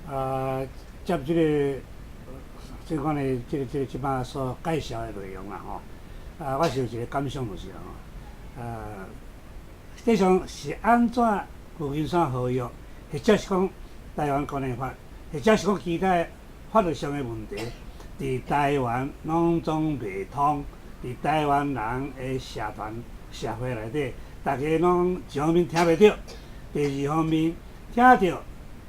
啊，接這个這款的這个這擺所介紹的內容啦吼，啊，我是有一个感想就是啦吼，啊，實際上是按怎舊金山和約，或者是講台灣關係法，或者是講其他法律上的問題，佇台灣攏總袂通，佇台灣人的社團社會內底，大家攏一方面聽袂著，第二方面聽著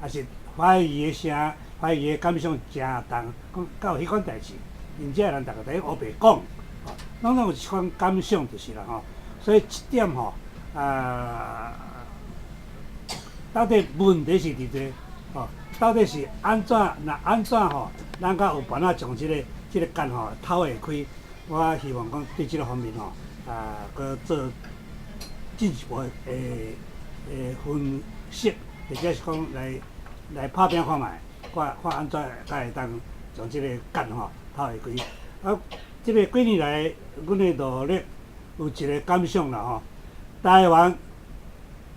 也是懷疑的聲，懷疑的感想誠重，講敢有彼款代誌，𪜶遮的人逐个佇咧烏白講，吼，攏總有這款感想就是啦吼。所以這點吼，啊，到底問題是佇佗？吼，到底是按怎？若按怎吼，咱才有辦法將這個結吼透會開？我希望講對這个方面吼，啊，閣做進一步的分析，或者是講來拍拚看覓，看看按怎才會當將這个結吼透會開。啊，這个幾年來，阮的努力有一个感想啦吼，台灣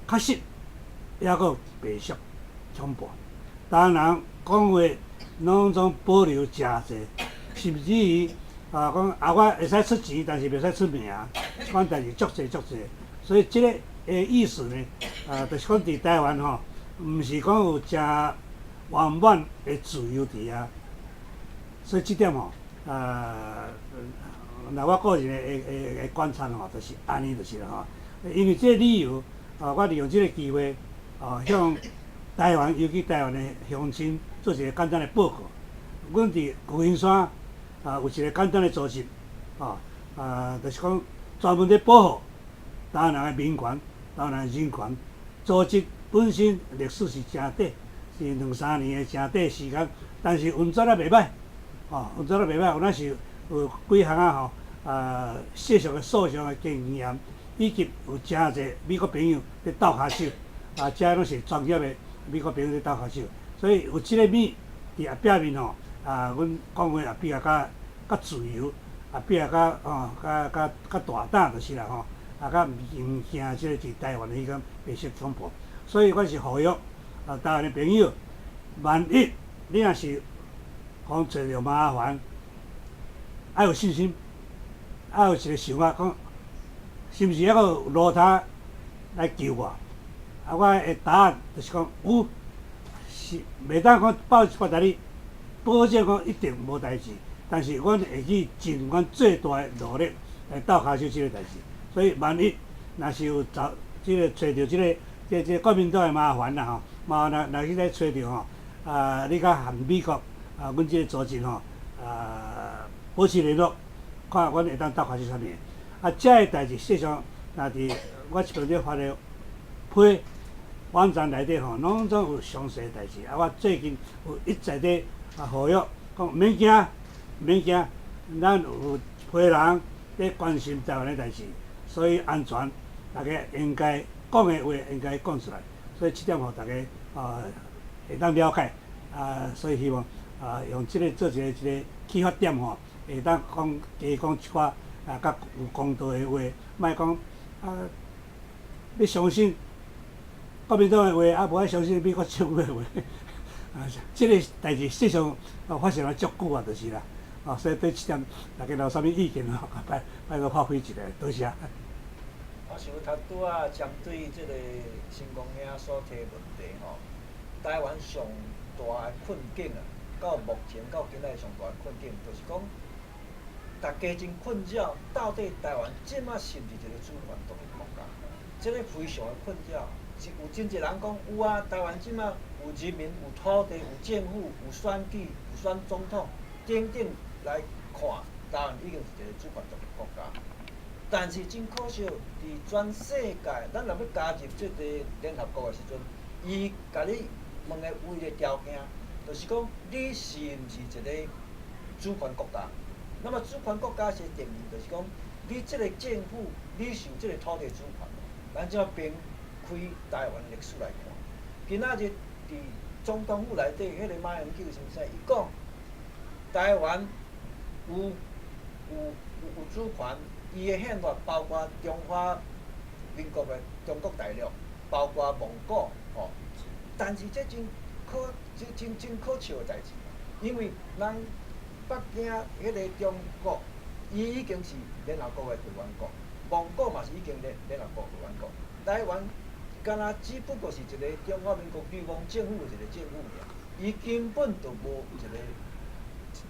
確實抑閣有白色恐怖，台灣人講話攏總保留誠濟，甚至於啊講啊我會使出錢，但是袂使出名，這款代誌足濟足濟。所以這个的意思呢，啊，就是講佇台灣吼，毋是講有誠圓滿的自由佇遐，所以這點吼，啊，若我個人的觀察吼，就是按呢就是啦吼。因為這个理由，啊，我利用這个機會，啊，向台灣，尤其台灣的鄉親做一个簡單的報告。阮佇舊金山啊，有一个簡單的組織，啊，啊，就是講專門佇保護台灣人的民權、台灣人的人權。組織本身歷史是誠短，是兩三年的誠短時間，但是運作了袂䆀，吼，運作了袂䆀，有哪是有幾項仔吼，啊，世俗的訴訟的經驗，以及有誠濟美國朋友佇鬥跤手，啊，這攏是專業的美國朋友佇鬥跤手，所以有這个物佇後壁面吼，啊，阮講話也比較較較自由，也比較較吼較較較大膽就是啦吼，啊，較毋驚這个佇台灣的彼種白色恐怖，所以我是呼籲啊，台灣的朋友，萬一你若是講揣著麻煩，愛有信心，愛有一个想法，講是毋是抑閣有路通來救我？啊，我的答案就是講有，是袂當講包一百你保證講一定無代誌，但是阮會去盡阮最大的努力來鬥跤手這个代誌。所以萬一若是有遭這个揣著這個國民黨的麻煩啦吼，麻煩若若去咧揣著吼，啊，你較和美國啊，阮這个組織吼，啊，保持聯絡，看阮會當鬥跤手啥物。啊，這个代誌實際上，若佇我這邊咧發的批網站內底吼，攏總有詳細的代誌。啊，我最近有一再咧啊呼籲，講免驚，免驚，咱有一批人咧關心台灣的代誌，所以安全，大家應該講的話應該講出來。所以這點予大家啊會當了解。啊，所以希望啊用這个做一個啟發點吼，會當講加講一寡啊較有公道的話，莫講啊欲相信國民黨的話，啊無愛相信美國政府的話，啊，這个代誌實際上發生了足久啊，就是啦。啊，所以對這點大家有啥物意見吼，拜拜託發揮一下，多謝。我想頭拄仔針對這个新光兄所提問題吼，台灣上大的困境啊，到目前到今仔日上大的困境，就是講，大家真困擾，到底台灣這馬是毋是一个主權獨立國家？這个非常的困擾。有真濟人講有啊，台灣這馬有人民、有土地、有政府、有選舉、有選總統，等等來看，台灣已經是一個主權獨立國家。但是真可惜，佇全世界，咱若欲加入這个聯合國的時陣，伊共你問的唯一个條件，就是講你是毋是一个主權國家？那麼主權國家是定義，就是講你這个政府，你是有這个土地主權。咱這馬平開台灣歷史來看，今仔日佇總統府內底，彼个馬英九先生伊講，台灣有主權，伊的憲法包括中華民國的中國大陸，包括蒙古，吼。但是這真可真真真可笑的代誌，因為人北京彼个中國，伊已經是聯合國的會員國，蒙古嘛是已經聯合國會員國，台灣敢若只不過是一個中華民國流亡政府的一個政府爾，伊根本就無一個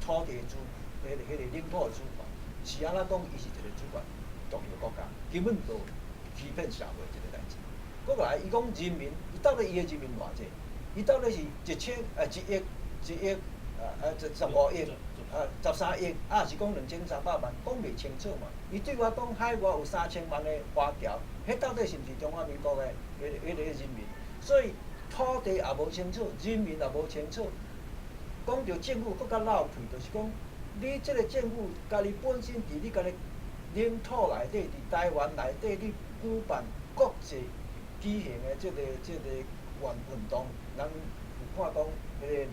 土地主，彼個領土的主權，是按怎講？伊是一個主權獨立的國家，根本就欺騙社會一個代誌。閣來，伊講人民，伊到底伊的人民偌濟？伊到底是一千啊一億一億啊啊15億啊13億，啊是講2300萬，講袂清楚嘛？伊對我講海外有3000萬的華僑，彼到底是毋是中華民國的彼個人民？所以土地也無清楚，人民也無清楚。講著政府閣較落氣，就是講你這個政府家己本身佇你家己領土內底，佇台灣內底，你舉辦國際舉行的這個運動，咱有看講彼个2009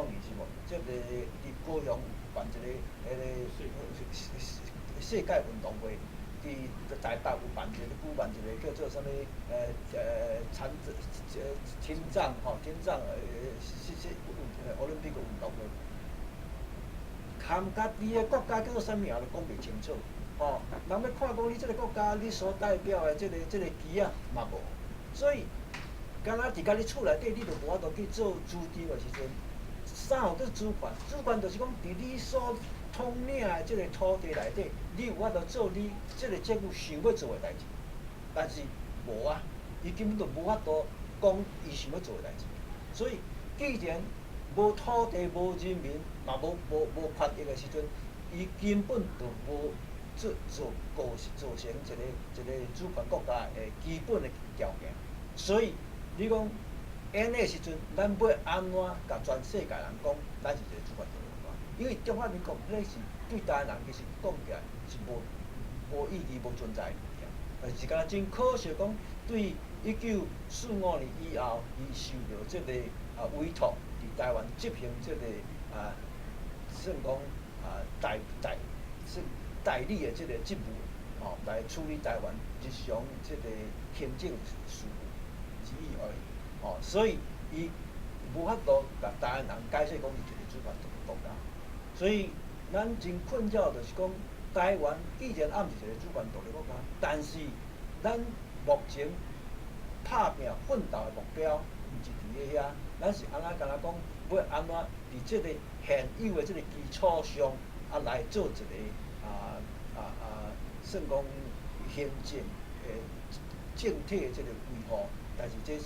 年是無？這個佇高雄辦一個彼个世界運動會，佇台北有辦一個舉辦一個叫做啥物殘聽障吼，聽障是是奧林匹克運動會，含家己的國家叫做啥物名都講袂清楚，吼，人欲看講你這个國家，你所代表的這個旗仔嘛無，所以敢若佇共你厝內底，你就無法度去做主張的時陣，啥號叫主權？主權就是講佇你所統領的這個土地內底，你有法度做你這個政府想欲做的代誌，但是無啊，伊根本就無法度講伊想欲做的代誌，所以既然無土地、無人民，嘛無權益的時陣，伊根本就無做做構造成一個主權國家的基本的條件。所以你講按呢時陣，咱欲按怎共全世界人講，咱是一個主權獨立國家？因為中華民國彼是對台灣人其實講起來是無意義、無存在的物件。但是敢若真可惜講，對1945年以後，伊受著這個委託，佇台灣執行這個算講代算代理的這個職務，吼，來處理台灣日常這個行政事務之意而已，吼，所以伊無法度共台灣人解釋講伊一個主權獨立國家，所以咱真困擾就是講，台灣既然猶毋是一個主權獨立國家，但是咱目前拍拚奮鬥的目標，毋是佇咧遐，咱是按怎敢若講，欲按怎佇這個現有的這個基礎上，來做一個算講行政的政體的這個維護，但是這是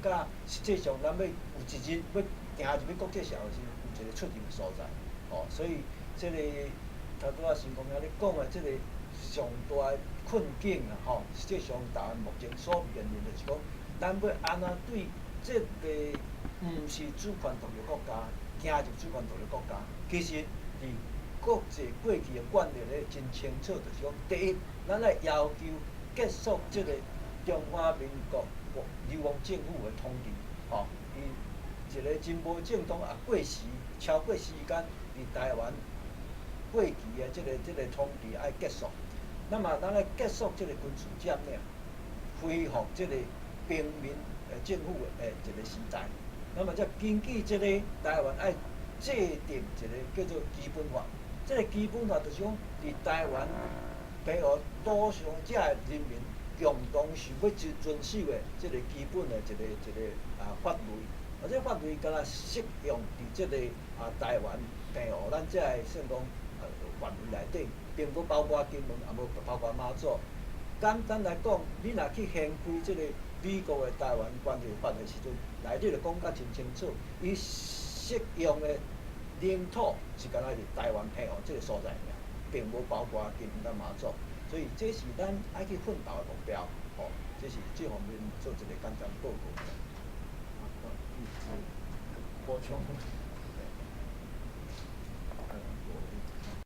佮實際上咱欲有一日欲行入去國際社會時，有一個出入的所在，吼，所以這個頭拄仔成功兄咧講的這個上大的困境啊，吼，實際上台灣目前所面臨的是講，咱欲按怎對這個毋是主權獨立國家，行入主權獨立國家，其實佇國際過去的慣例咧真清楚，就是講，第一，咱愛要求結束這個中華民國流亡政府的統治，吼，伊一個真無正當啊過時超過時間佇台灣過期的這個統治愛結束。那麼咱愛結束這個軍事佔領，恢復這個平民政府的一個時代。那麼才根據這個台灣愛制定一個叫做基本法。這個基本法就是講，佇台灣澎湖島上遮的人民共同想欲遵守的這個基本的一個法律。這個法律敢若適用佇這個台灣澎湖咱遮的算講範圍內底，並無包括金門，也無包括馬祖。簡單來講，你若去掀開這個美國的台灣關係法的時陣，內底就講甲真清楚，伊適用的領土是敢若佇台灣澎湖這個所在爾，並無包括金門佮馬祖。所以這是咱愛去奮鬥的目標，吼，這是這方面做一個簡單報告。補充。